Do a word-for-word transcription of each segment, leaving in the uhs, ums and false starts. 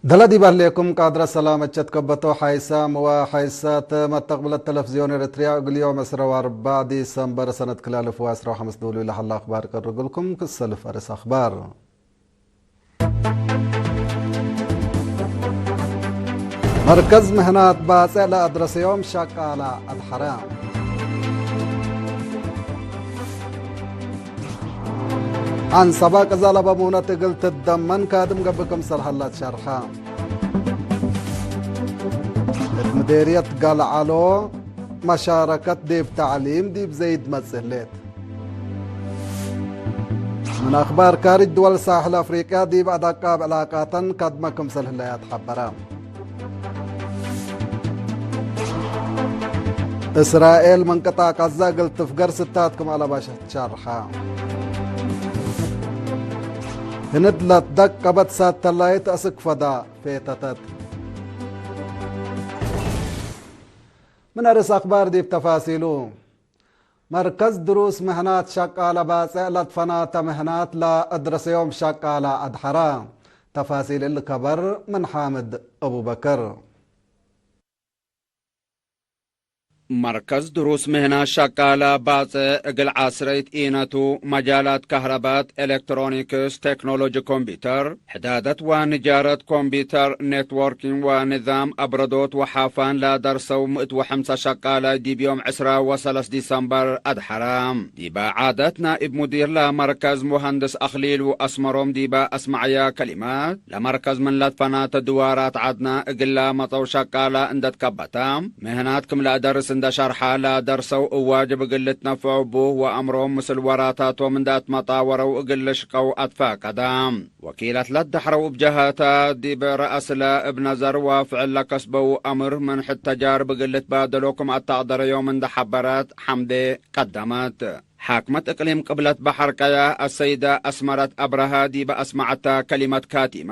ደለ ዲብ ህሌኩም ቃድረ ሰላም እቸት ከበቶ ሓይሳም ወሓይሳት መተቅብለት ተለፍዝዮን ኤረትርያ እግል ዮም ዕስረ ወአርበዕ ዲሰምበር ሰነት ክልኤ አልፍ ወዐስረ ወሐምስ ዱሉ ለሀለ አክባር ቀርብልኩም። ክሰልፍ አርእስ አክባር። መርከዝ ምህናት ባጽዕ ለአድረሰዮም ሸቃላ አድሐረ። ዐንሰበ ቅዘ ለበ ሙነት እግል ትደመን ካድም ገብእ ክምሰል ሀላ ትሸርሐ። እት ምዴርየት ገልዐሎ መሻረከት ዲብ ተዕሊም ዲብ ዘይድ መጽእ ህሌት። ምን አክባር ካርጅ ድወል ሳሕል አፍሪቅያ ዲብ አደቃብ ዕላቃተን ከድመ ክምሰል ህለያ ተሐበረ። እስራኤል ምን ቅጣዕ ቀዛ እግል ትፍገር ስታት ክም አለባሸት ሸርሐ። ህንድ ለትደቀበት ሳተላይት አስክ ፈዳ ፌተተት። ምን አርእስ አክባር ዲብ ተፋሲሉ። መርከዝ ድሩስ ምህናት ሸቃለ ባጽዕ ለትፈናተ ምህናት ለአድረሰዮም ሸቃለ አድሐረ። ተፋሲል እሊ ከበር ምን ሓምድ አቡበከር። መርከዝ ድሩስ ምህናት ሸቃለ ባጽዕ እግል ዐስረይት ኢነቱ መጃላት ከህረባት፣ ኤሌክትሮኒክስ፣ ቴክኖሎጂ ኮምፒውተር፣ ሕዳደት ወንጃረት ኮምፒውተር፣ ኔትወርኪንግ ወንዛም አብረዶት ወሓፋን ለደርሰው ምእት ወሐምሳ ሸቃላይ ዲብ ዮም ዕስራ ወሰለስ ዲሰምበር አድሐረ። ዲበ ዓደት ናኢብ ሙዲር ለመርከዝ ሙሀንድስ አክሊሉ አስመሮም ዲበ አስመዐየ ከሊመት፣ ለመርከዝ ምን ለትፈናተ ድዋራት ዐድነ እግል ለመጸው ሸቃለ እንደ ትከበተ፣ ምህናት ክም ለአደርስ እንደ ሸርሐ፣ ለደርሰው እብ ዋጅብ እግል ልትነፈዑ እቡ ወአምሮም ምስል ወራታቶም እንደ አትመጣወረው እግል ልሽቀው አትፈቀደ። ወኪለት ለትደሐረው እብ ጀሀተ፣ ዲብ ረአስለ እብ ነዘር ወፍዕል ለከስበው አምር ምን ሕድ ተጃርብ እግል ልትባደሎ ክም አተቅደረዮም እንደ ሐበረት ሐምዴ ቀደመት። ሓክመት እቅሊም ቅብለት በሐር ቀያህ አሰይደ አስመረት አብረሃ ዲበ አስመዐተ ከሊመት ካቲመ፣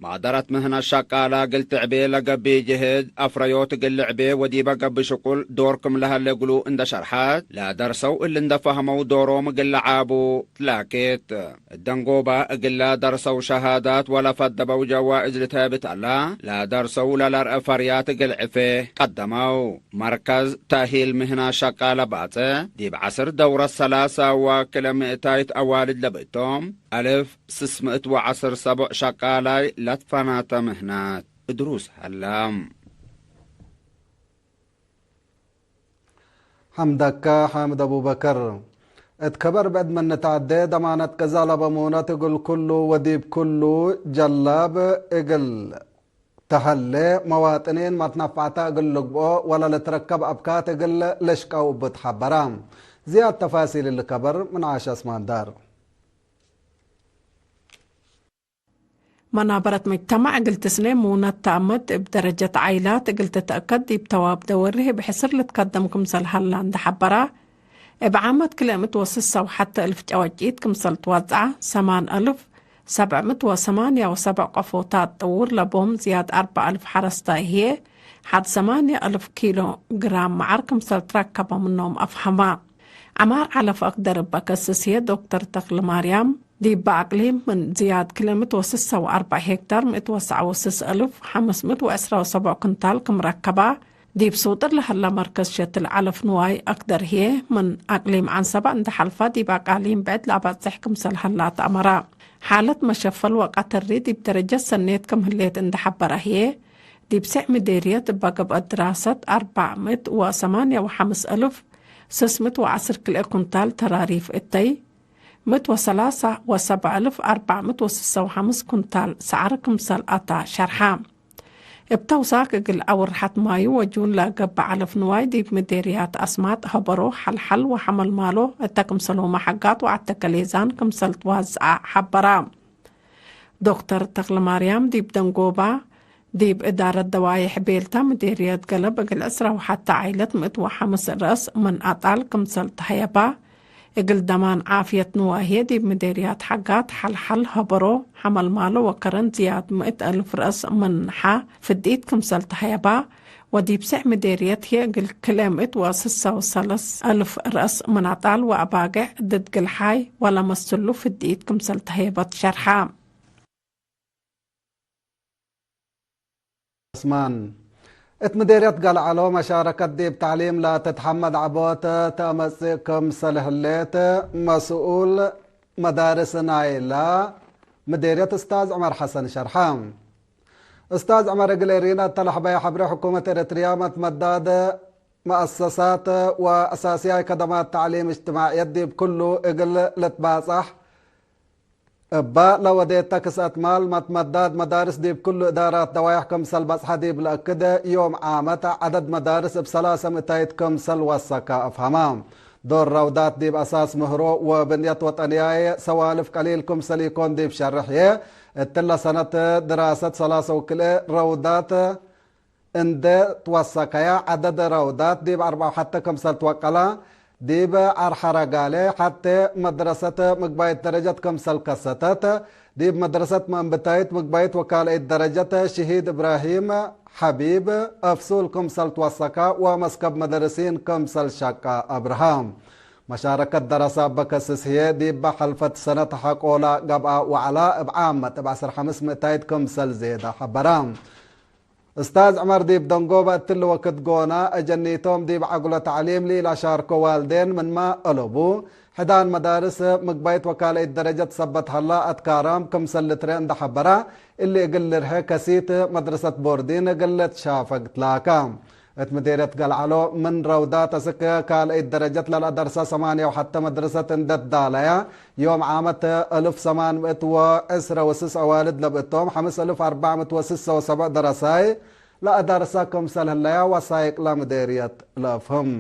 ማደረት ምህነት ሸቃለ እግል ትዕቤ ለገብእ ጅህድ አፍረዮት እግል ልዕቤ ወዲበ ገብእ ሽቁል ዶር ክም ለሀሌ እግሉ እንደ ሸርሐት፣ ለደርሰው እሊ እንደ ፈህመው ዶሮም እግል ለዓቡ ትላኬት። እደንጎባ እግለ ደርሰው ሸሃዳት ወለፈደበው ጀዋእዝ ልትሀብት ዐላ፣ ለደርሰው ለለርአ ፈርያት እግል ዕፌ ቀደመው። መርከዝ ተእሂል ምህና ሸቃለ ባጽዕ፣ ዲብ ዐስር ደውረት ሰላሳ ወክለ ምእታይት አዋልድ ለብእቶም፣ አልፍ ስስ ምእት ወዐስር ሰቦዕ ሸቃላይ ለትፈናተ ምህናት እድሩስ ሀለ። ሐምደከ ሓምድ አቡበከር። እት ከበር ብዕድ ምን ንትዐዴ፣ ደማነት ቅዛ ለበ ሙነት እግል ኩሉ ወዲብ ኩሉ ጀላብ እግል ተሀሌ፣ መዋጥኒን መትነፈዕተ እግል ልግብኦ ወለልትረከብ አብካት እግል ልሽቀው እቡ ተሐበረ። ዝያድ ተፋሲል እሊ ከበር ምን ዓሽ አስማን ዳር። መናበረት ሙጅተማዕ እግል ትስኔ፣ ሙነት ተአመት እብ ደረጀት ዓይላት እግል ትትአከድ፣ ዲብ ተዋብ ደወርህ እብ ሕስር ልትከደም ክምሰል ሀላ እንደ ሐበራ፣ እብ ዓመት ክልኤ ምእት ወስሳ ወሐተ እልፍ ጨወጪት ክምሰል ትወዝዐ፣ ሰማን እልፍ ሰብዕ ምእት ወሰማንያ ወሰብዕ ቀፎታት ጥውር ለቦም ዝያድ አርበዕ እልፍ ሐረስታይ ህዬ፣ ሐድ ሰማንያ እልፍ ኪሎ ግራም መዓር ክምሰል ትረከበ ምኖም አፍሀማ። ዐማር ዐለፍ አክደር እበ ከስስ ህዬ፣ ዶክተር ተክለማርያም፣ ዲብ አቅሊም ምን ዝያድ ክልኤ ምእት ወስሳ ወአርበዕ ሄክታር ምእት ወሰዕ ወስስ እልፍ ሐምስ ምእት ወዕስራ ወሰብዕ ኩንታል ክም ረከባ፣ ዲብ ሱጥር ለሀላ መርከዝ ሸትል ዐለፍ ንዋይ አክደር ህዬ፣ ምን አቅሊም ዐንሰበ እንደ ሐልፋ ዲብ አቃሊም ብዕድ ለአባጽሕ ክምሰል ሀላ ተአመራ። ሓለት መሸፈል ወቀተሪ ዲብ ደረጀት ሰኔት ክም ህሌት እንደ ሐበረ ህዬ፣ ዲብ ስዕ ምዴርየት እበ ገብአት ድራሰት አርበዕ ምእት ወሰማንያ ወሐምስ እልፍ ስስ ምእት ወዐስር ክልኤ ኩንታል ተራሪፍ እተይ፣ ምእት ወሰላሳ ወሰብዕ እልፍ አርበዕ ምእት ወስሳ ወሐምስ ኩንታል ሰዓር ክምሰል አታ ሸርሐ። እብ ተውሳክ እግል አውርሐት ማዩ ወጁን ለገብእ ዐለፍ ንዋይ ዲብ ምዴርያት አስማጥ፣ ሀበሮ፣ ሐልሐል ወሐመልማሎ እተ ክምሰልሁመ ሐጋት ወአተከሌዛን ክምሰል ትዋዝዐ ሐበራ። ዶክተር ተክለማርያም ዲብ ደንጎባ፣ ዲብ እዳረት ደዋይሕ ቤልታ ምዴርየት ገለብ እግል ዕስራ ወሐተ ዓይለት ምእት ወሐምስ ረአስ ምን አጣል ክምሰል ተሀየባ፣ እግል ደማን ዓፍየት ንዋይ ህዬ ዲብ ምዴርያት ሐጋት ሐልሐል፣ ሀበሮ፣ ሐመልማሎ ወከረን ዝያድ ምእት እልፍ ረአስ ምን ሐ ፍድኢት ክምሰል ተሀየባ፣ ወዲብ ስዕ ምዴርየት ህዬ እግል ክልኤ ምእት ወስሳ ወሰለስ እልፍ ረአስ ምን አጣል ወአባግዕ ድድ ግልሓይ ወለመስሉ ፍድኢት ክምሰል ተሀየበት ሸርሐ። ዑስማን። እት ምዴርየት ገልዐሎ መሻረከት ዲብ ተዕሊም ለትትሐመድ ዐቦት ተአመጽእ ክምሰል ህሌት መስኡል መዳርስ ናይላ ምዴርየት እስታዝ ዑመር ሐሰን ሸርሐ። እስታዝ ዑመር እግል ኤሪና እተ ለሐበየ ሐብሬ፣ ሕኩመት ኤረትርያ መትመዳድ መአሰሳት ወአሳስያይ ከደማት ተዕሊም እጅትማዕየት ዲብ ኩሉ እግል ልትባጻሕ እበ ለወዴተ ክስአት ማል መትመዳድ መዳርስ ዲብ ኩሉ እዳራት ደዋይሕ ክምሰል በጽሐ ዲብ ለእክድ ዮም ዓመት ዐደድ መዳርስ እብ ሰላሰ ምእታይት ክምሰል ወሰከ አፍሀመ። ዶር ረውዳት ዲብ አሳስ ምህሮ ወብንየት ወጠንያይ ሰዋልፍ ቀሊል ክምሰል ኢኮን ዲብ ሸርሕ ህዬ፣ እትለ ሰነት ድራሰት ሰላሰ ወክልኤ ረውዳት እንዴ ትወሰከየ፣ ዐደድ ረውዳት ዲብ አርበዕ ወሐተ ክምሰል ትወቀለ፣ ዲብ ዐርሐ ረጋሌ ሐቴ መድረሰት ምግባይት ደረጀት ክምሰል ከሰተት፣ ዲብ መድረሰት መእንብታይት ምግባይት ወካልአይት ደረጀት ሽሂድ እብራሂም ሐቢብ አፍሱል ክምሰል ትወሰከ ወመስከብ መደርሲን ክምሰል ሸቀ አብርሃ። መሻረከት ደረሰ እበ ከስስ ህዬ፣ ዲበ ሐልፈት ሰነት ሐቆለ ገብአ ወዐለ፣ እብ ዓመት እብ ዐስር ሐምስ ምእታይት ክምሰል ዜደ ሐበረ። እስታዝ ዑመር ዲብ ደንጎበ እትሊ ወክድ ጎነ፣ አጀኒቶም ዲብ ዐግሎ ተዕሊም ለኢለአሻርኮ ዋልዴን ምንመ አለቡ፣ ሕዳን መዳርስ ምግባይት ወካልአይት ደረጀት ሰበት ሀላ አትካራም ክምሰል ልትረ እንደ ሐበረ፣ እሊ እግል ልርሐ ከሲት መድረሰት ቦርዲን እግል ልትሻፈግ ትላከ። እት ምዴርየት ገልዐሎ፣ ምን ረውዳት እስክ ካልአይት ደረጀት ለልአደርሰ ሰማንየ ወሐተ መድረሰት እንዴ ትዳለየ፣ ዮም ዓመት አልፍ ሰማን ምእት ወዕስረ ወስስ አዋልድ ለብእቶም፣ ሐምስ አልፍ አርበዕ ምእት ወስሰ ወሰብዕ ደረሳይ ለአዳርሰ ክምሰል ህለያ ወሳይቅ ለምዴርየት ለአፍህም።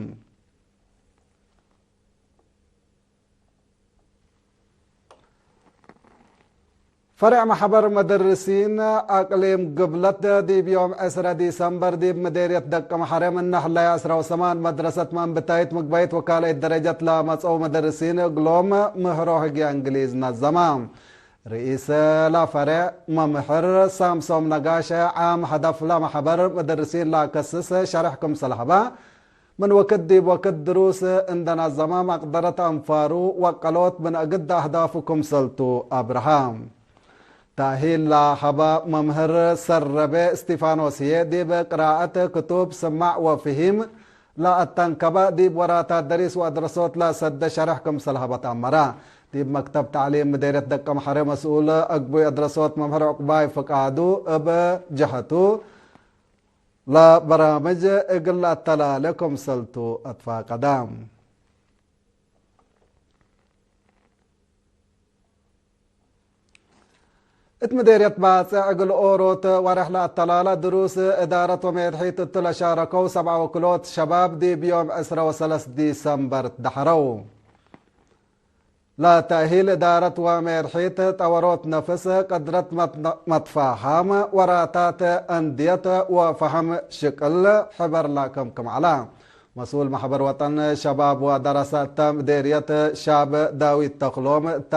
ፈሬዕ መሕበር መደርሲን አቅሊም ግብለት ዲብ ዮም ዕስረ ዲሰምበር ዲብ ምዴርየት ደቀምሐረ ምነ ህለያ ዕስረ ወሰማን መድረሰት መንብታይት ምግባይት ወካልአይት ደረጀት ለመጸው መደርሲን እግሎም ምህሮ ህግየ እንግሊዝ ነዘመ። ርኢስ ለፈሬዕ መምህር ሳምሶም ነጋሽ ዓም ሀደፍ ለመሕበር መደርሲን ለአከስስ ሸርሕ ክምሰል ሀበ፣ ምን ወክድ ዲብ ወክድ ድሩስ እንደ ናዘመ መቅደረት አንፋሩ ወቀሎት ምን አግድ አህዳፉ ክምሰልቱ አብርሃ። ተእሂል ለሀበ መምህር ሰረቤ እስቲፋኖስ ህዬ ዲብ ቅራአት ክቱብ ስማዕ ወፍሂም ለአተንከበ ዲብ ወራታት ደሪስ ወአድረሶት ለሰደ ሸርሕ ክምሰል ሀበ ተአመረ። ዲብ መክተብ ተዕሊም ምዴርየት ደቀምሐረ መስኡል አግቡይ አድረሶት መምህር ዑቅባይ ፍቃዱ እብ ጀሀቱ፣ ለበራምጅ እግል ለአተላሌ ክምሰልቱ አትፋቀደ። እት ምዴርየት ባጽዕ እግል ኦሮት ወሬሕ ለአተላለ ድሩስ እዳረት ወሜድሒት እቱ ለሻረከው ሰብዓ ወክሎት ሸባብ ዲብ ዮም ዕስረ ወሰለስ ዲሰምበር ትደሐረው። ለተእሂል እዳረት ወሜድሒት ጠወሮት ነፍስ፣ ቅድረት መት-፣ መትፋሃም፣ ወራታት አንድየት ወፈሀም ሽቅል ሕበር ለአከምክም ዐለ። መስኡል መሕበር ወጠን ሸባብ ወደረሰ እተ ምዴርየት ሻብ ዳዊት ተክሎም እተ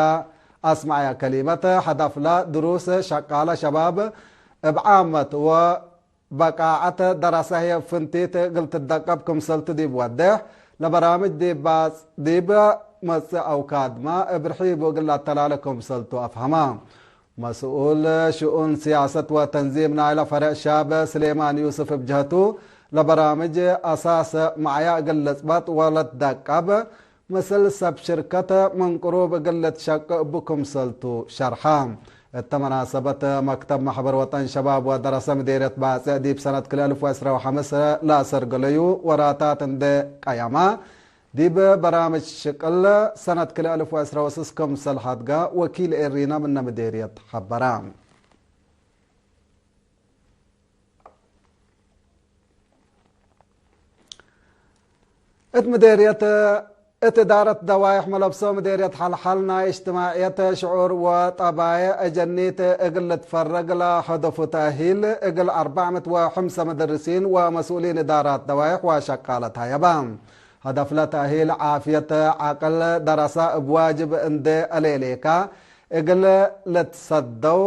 አስመዐየ ከሊመት፣ ሀደፍለ ድሩስ ሸቃለ ሸባብ እብ ዓመት ወ በቃዐት ደረሰ ህዬ ፍንቲት እግል ትደቀብ ክምሰልቱ ዲብ ወዴሕ፣ ለበራምጅ ዲብ ባጽ-፣ ዲብ መጽእ አውካድመ እብ ርሒቡ እግል ለአተላሌ ክምሰልቱ አፍሀመ። መስኡል ሽኡን ስያሰት ወተንዚም ናይለ ፈሬዕ ሻብ ስሌማን ዩስፍ እብ ጀህቱ፣ ለበራምጅ አሳስ መዕያ እግል ልጽበጥ ወለትደቀብ፣ ምስል ሰብ ሽርከት ምን ቅሩብ እግል ልትሸቅ እቡ ክምሰልቱ ሸርሐ። እተ መናሰበት መክተብ መሕበር ወጠን ሸባብ ወደረሰ ምዴርየት ባጽዕ ዲብ ሰነት ክልኤ አልፍ ወዕስረ ወሐምስ ለአሰርገለዩ ወራታት እንዴ ቀየመ፣ ዲብ በራምጅ ሽቅል ሰነት ክልኤ አልፍ ወዕስረ ወስስ ክምሰል ሀድገ ወኪል ኤሪና ምነ ምዴርየት ሐበረ። እት ምዴርየት፣ እት እዳረት ደዋይሕ መለብሶ ምዴርየት ሐልሐል ናይ እጅትማዕየት ሽዑር ወጠባየ አጀኒት እግል ልትፈረግ ለሀደፉ ተእሂል እግል አርበዕ ምእት ወሐምሰ መደርሲን ወመስኡሊን እዳራት ደዋይሕ ወሸቃለት ሀየበ። ሀደፍለ ተእሂል ዓፍየት ዐቅል ደረሰ እብ ዋጅብ እንዴ አሌሌካ እግል ልትሰደው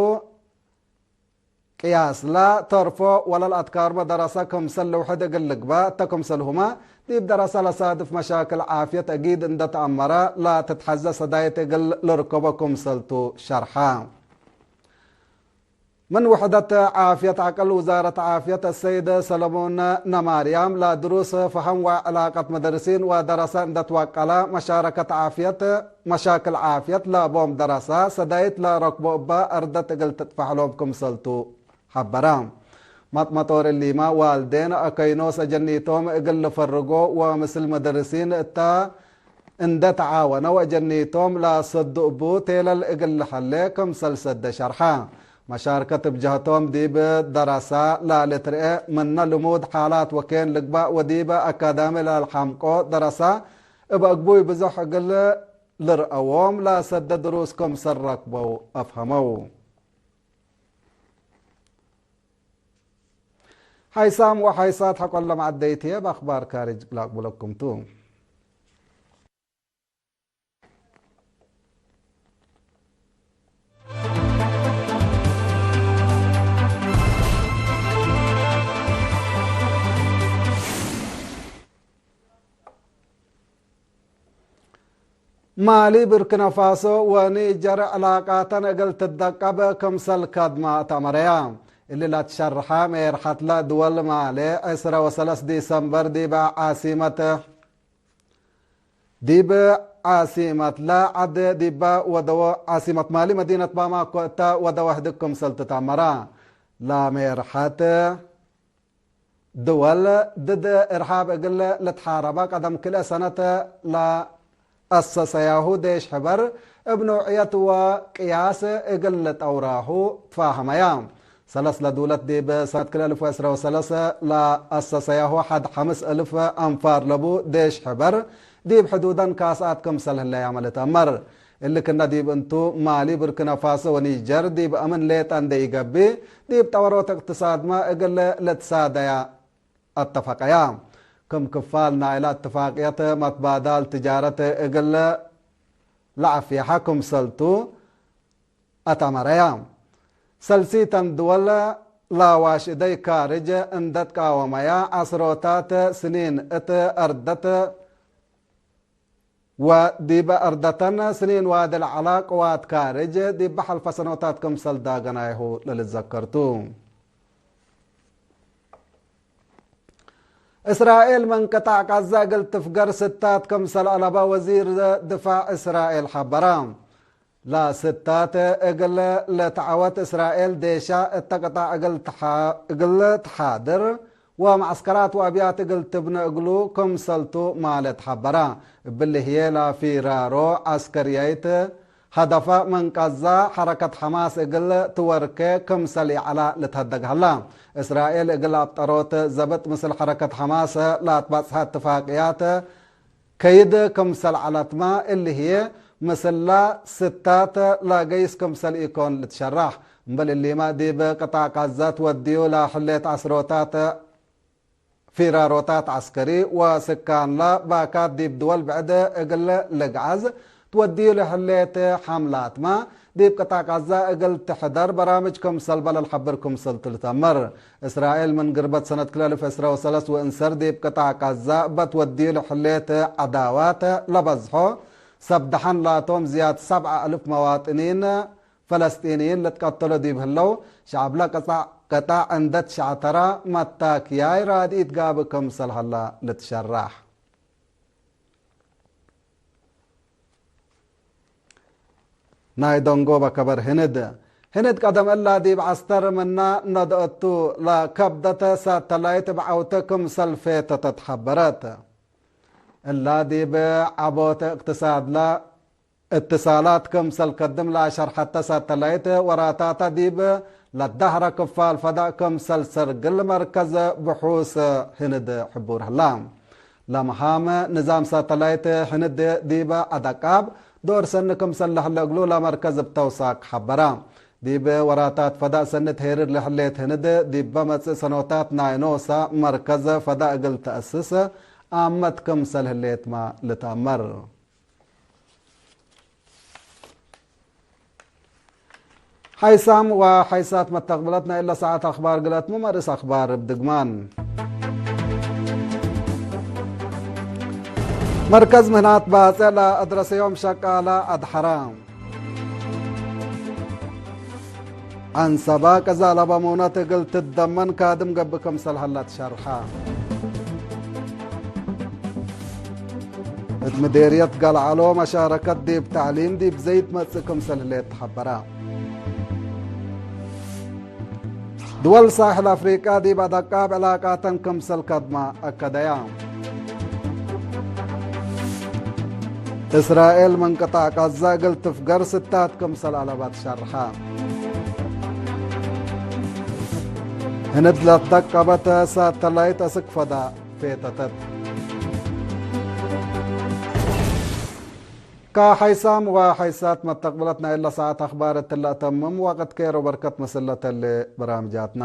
ቅያስለ ተርፎ ወለልአትካርመ ደረሰ ክምሰል ልውሕድ እግል ልግበእ እተ ክምሰልሁመ፣ ዲብ ደረሰ ለሳድፍ መሻክል ዓፍየት አጊድ እንደ ተአመረ፣ ለትትሐዘ ሰዳይት እግል ልርከቦ ክምሰልቱ ሸርሐ። ምን ውሕደት ዓፍየት ዐቅል ውዛረት ዓፍየት፣ አሰይድ ሰለሞን ነማርያም፣ ለድሩስ ፈሀም ወዕላቀት መደርሲን ወደረሰ እንዴ ትወቀለ፣ መሻረከት ዓፍየት፣ መሻክል ዓፍየት ለቦም ደረሰ ሰዳይት ለረክቦ እበ አርደት እግል ትጥፈሕ ሎም ክምሰልቱ ሐበረ። መጥመጦር እሊመ፣ ዋልዴን አከይኖስ አጀኒቶም እግል ልፈርጎ ወምስል መደርሲን እተ እንዴ ተዓወነው አጀኒቶም ለሰዱ እቡ ቴለል እግል ለሀሌ ክምሰል ሰደ ሸርሐ። መሻርከት እብ ጀህቶም ዲብ ደረሰ ለልትርኤ ምነ ልሙድ ሓላት ወኬን ልግበእ ወዲበ አካዳሚ ለልሐምቆ ደረሰ እብ አግቡይ ብዞሕ እግል ልርአዎም ለሰደ ድሩስ ክምሰል ረክበው አፍሀመው። ሓይሳም ወሓይሳት ሐቆለ መዐደይት ህዬ፣ በአክባር ካርጅ ለአቅብለኩም ቱ። ማሊ ብርኪናፋሶ ወኒጀር ዕላቃተን እግል ትደቀብ ክምሰል ከድመ ተአመረየ። እሊ ለትሸርሐ ሜርሐት ለድወል ማሌ ዕስረ ወሰለስ ዲሰምበር ዲበ ዓሲመት፣ ዲብ ዓሲመት ለዐድ ዲበ ወደወ፣ ዓሲመት ማሊ መዲነት ባማኮ እተ ወደወ ህድግ ክምሰል ትተአመረ። ለሜርሐት ድወል ድድ እርሃብ እግል ልትሓረበ ቀደም ክልኤ ሰነት ለአሰሰያሁ ዴሽ ሕበር እብ ኖዕየት ወቅያስ እግል ልጠውራሁ ትፋሀመያ። ሰለስ ለዱለት ዲብ ሰነት ክልኤ አልፍ ወዕስረ ወሰለስ ለአሰሰያሁ ሐድ ሐምስ እልፍ አንፋር ለቡ ዴሽ ሕበር ዲብ ሕዱደን ካስአት ክምሰል ህለያመ ልትአመር። እሊ ክነ ዲብ እንቱ፣ ማሊ፣ ብርኪናፋሶ ወኒጀር ዲብ አምን ሌጠ እንዴ ኢገብእ፣ ዲብ ጠወሮት እቅትሳድመ እግል ልትሳደያ አተፈቀያ። ክም ክፋል ናይለ እትፋቅየት፣ መትባዳል ትጃረት እግል ለዐፍየሐ ክምሰልቱ አተመረያ። ሰልሲተን ድወል ለአዋሽ እደይ ካርጅ እንዴ ትቃወመያ፣ ዐስሮታት ስኒን እት አርደት ወዲበ አርደተን ስኒን ዋዲ ለዐላ ቅዋት ካርጅ ዲበ ሐልፈ ሰኖታት ክምሰል ዳገናይሁ ለልትዘከር ቱ። እስራኤል ምን ቅጣዕ ቃዛ እግል ትፍገር ስታት ክምሰል አለበ ወዚር ድፋዕ እስራኤል ሐበረ። ለስታት እግል ልትዐወት እስራኤል ዴሻ እተ ቅጣዕ እግል ትሓ-፣ እግል ትሓድር ወመዐስከራት ወአብያት እግል ትብነ እግሉ ክምሰልቱ ማለት ሐበረ። እብሊ ህዬ ለፊራሮ ዐስከርያይት ሀደፈ ምን ቃዛ ሐረከት ሐማስ እግል ትወርኬ ክምሰል ይዐላ ልትሀደግ ሀላ። እስራኤል እግል አብጠሮት ዘብጥ ምስል ሐረከት ሐማስ ለአትባጽሐ እትፋቅያት ከይድ ክምሰል ዐለትመ፣ እሊ ህዬ ምስላ ስታት ለገይስ ክምሰል ኢኮን ልትሸራሕ። እምበል እሊመ፣ ዲብ ቅጣዕ ቃዛ ትወድዩ ለህሌት ዐስሮታት ፊራሮታት ዐስከሪ ወስካንለ ባካት ዲብ ድወል ብዕድ እግል ልግዐዝ ትወድዩ ለህሌት ሐምላትመ፣ ዲብ ቅጣዕ ቃዛ እግል ትሕደር በራምጅ ክምሰል በለ ለሐብር ክምሰልቱ ልተምር። እስራኤል ምን ግርበት ሰነት ክልኤ አልፍ ዕስረ ወሰለስ ወእንሰር ዲብ ቅጣዕ ቃዛ እበ ትወድዩ ለህሌት ዐዳዋት ለበዝሖ ሰብ ደሐን ላቶም ዝያድ ሰብዐ አልፍ መዋጥኒን ፈለስጢንይን ልትቀተሎ ዲብ ህለው፣ ሸዐብለ ቅጣዕ፣ ቅጣዕ እንዴ ትሸዕተረ መታክያይ ራድኢት ጋብእ ክምሰል ሀላ ልትሸራሕ። ናይ ደንጎበ ከበር ህንድ። ህንድ ቀደም እላ ዲብ ዐስተር ምና ነድአቱ ለከብደተ ሳተላይት እብ ዐውተ ክምሰል ፌተተት ሐበረት። እላ ዲብ ዐቦተ እቅትሳድላ እትሳላት ክምሰል ከድም ለአሸርሐተ ሳተላይት ወራታታ ዲብ ለዳህረ ክፋል ፈዳእ ክምሰል ሰርግል መርከዝ ብሑስ ህንድ ሕቡር ህላ። ለመሃም ንዛም ሳተላይት ህንድ ዲበ አደቃብ ዶር ሰኒ ክምሰል ለህለ እግሉ ለመርከዝ እብ ተውሳክ ሐበረ። ዲብ ወራታት ፈዳእ ሰኒ ትሄርር ለህሌት ህንድ ዲበ መጽእ ሰኖታት ናይ ኖሳ መርከዝ ፈዳእ እግል ተአስስ አመት ክምሰል ህሌትመ ልትአመር። ሓይሳም ወሓይሳት መተቅብለትነ እለ ሰዓት አኽባር ግለትሙ። መርእስ አኽባር እብ ድግማን። መርከዝ ምህናት ባጼዕ ለአድረሰዮም ሸቃለ አድሐረ። አንሰባ ቀዛእ ለበ ሙነት እግል ትትደመን ካድም ገብእ ክምሰል ሀላ ትሸርሐ። እት ምዴርየት ገልዐሎ መሻረከት ዲብ ተዕሊም ዲብ ዘይት መጽእ ክምሰል ህሌት ተሐበረ። ድወል ሳሕል አፍሪቃ ዲብ አደቃብ ዕላቃተን ክምሰል ከድመ አከደያ። እስራኤል ምን ቅጣዕ ቀዘ እግል ትፍገር ስታት ክምሰል አለበት ሸርሐ። ህንድ ለተቀበተ ሳተላይት አስክ ፈዳ ፌተተት። ከሐይሳም ወሐይሳት መተቅብለት ናይ እለ ሰዓት አኽባር እትለ አተምም ወቅት ኬር ወበርከት መስለተሌ በራምጃትና።